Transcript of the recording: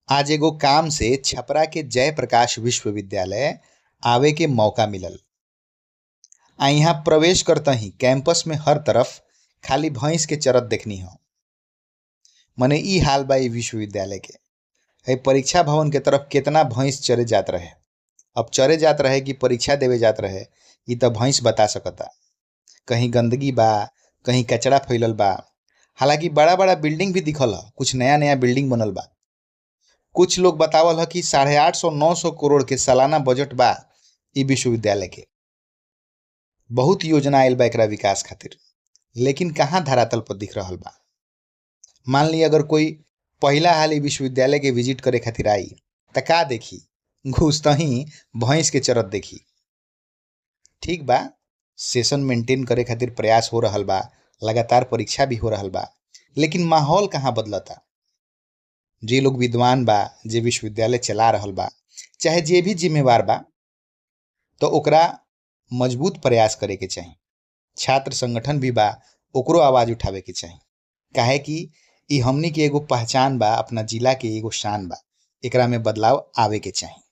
आज एगो काम से छपरा के जयप्रकाश विश्वविद्यालय आवे के मौका मिलल आ यहाँ प्रवेश करतही कैंपस में हर तरफ खाली भैंस के चरत देखनी हो। मने ई हाल बा ई विश्वविद्यालय के। है परीक्षा भवन के तरफ केतना भैंस चरे जात रहे। अब चरे जात रहे कि परीक्षा देवे जात रहे ई त भैंस बता सकता। कहीं गंदगी बा, कहीं कचरा फैलल बा। हालांकि बड़ा बड़ा बिल्डिंग भी दिखल ह, कुछ नया नया बिल्डिंग बनल बा। कुछ लोग बतावल ह कि 850-900 करोड़ के सालाना बजट बा ई विश्वविद्यालय के। बहुत योजना आयल बा एकरा विकास खातिर, लेकिन कहाँ धरातल पर दिख रहल बा। मान ली अगर कोई पहला हाल ई विश्वविद्यालय के विजिट करे खातिर आई त का देखी? घुसतही भैंस के चरत देखी। ठीक बा, सेशन मेंटेन करे खातिर प्रयास हो रहल बा, लगातार परीक्षा भी हो रहल बा, लेकिन माहौल कहाँ बदलता। जे लोग विद्वान बा, जे विश्वविद्यालय चला रहल बा, चाहे जे भी जिम्मेवार बा, तो ओकरा मजबूत प्रयास करे के चाही। छात्र संगठन भी बा, ओकरो आवाज़ उठावे के चाही। काहे कि ई हमनी के एगो पहचान बा, अपना जिला के एगो शान बा। एकरा में बदलाव आवे के चाही।